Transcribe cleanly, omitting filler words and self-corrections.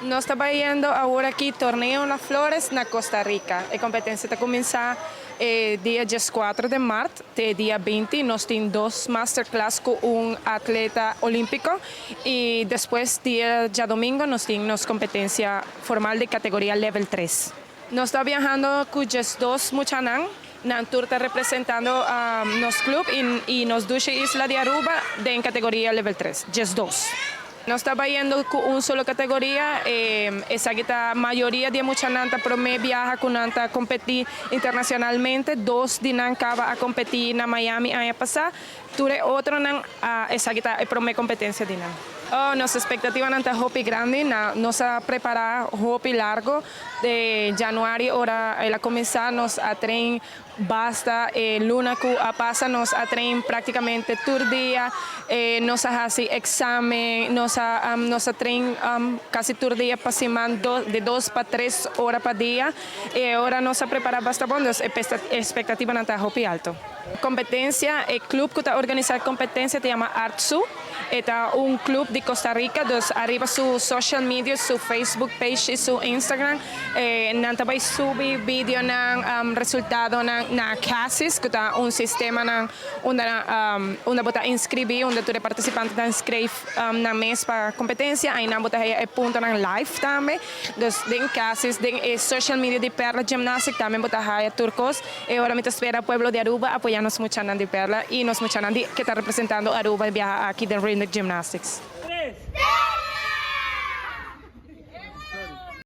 Nos ta bayendo awor aki Torneo Las Flores na Costa Rica. E competencia ta cuminsa dia 4 di maart te dia 20. Nos tin dos masterclass cu un atleta olimpico y despues dia diadomingo nos tin nos competencia formal di categoria level 3. Nos ta biahando cu 12 muchanan. Nan tur ta representando nos club y nos dushi isla di Aruba den categoria level 3, 12. Nos ta bayendo cu un solo categoria, esaki ta mayoria di muchanan ta prome biaha cu nan ta competi internacionalmente, dos di nan caba a competi na Miami aña pasa, tur e otronan esaki ta e prome competencia di nan. Oh, nos expectativanan ta hopi grandi, na, nos a prepara hopi largo, di januari ora el a cuminsa nos a train basta luna cu a pasa nos a train practicamente tur dia, nos a haci examen, nos a train casi tur dia pa siman, di 2 pa 3 ora pa dia y ora nos a prepara basta bon, dus expectativanan ta hopi halto. Competencia, e club cu ta organisa e competencia ta yama Artsu, ta un club di Costa Rica, dus ariba su social media, su Facebook page y su Instagram, nan ta bay subi video nan resultado na CASIS, cu ta un sistema nan unda bo ta inscribi, unda tur participante ta inscribi nan mes pa competencia, ey nan bo ta e punto nan live tambe, dus den CASIS, den social media di Perla Gymnastics tambe bo ta haya tur cos, y awor mi ta spera pueblo di Aruba apoya nos muchanan di Perla y nos muchanan di cu ta representando Aruba biaha aki den Rhythmic Gymnastics. 3.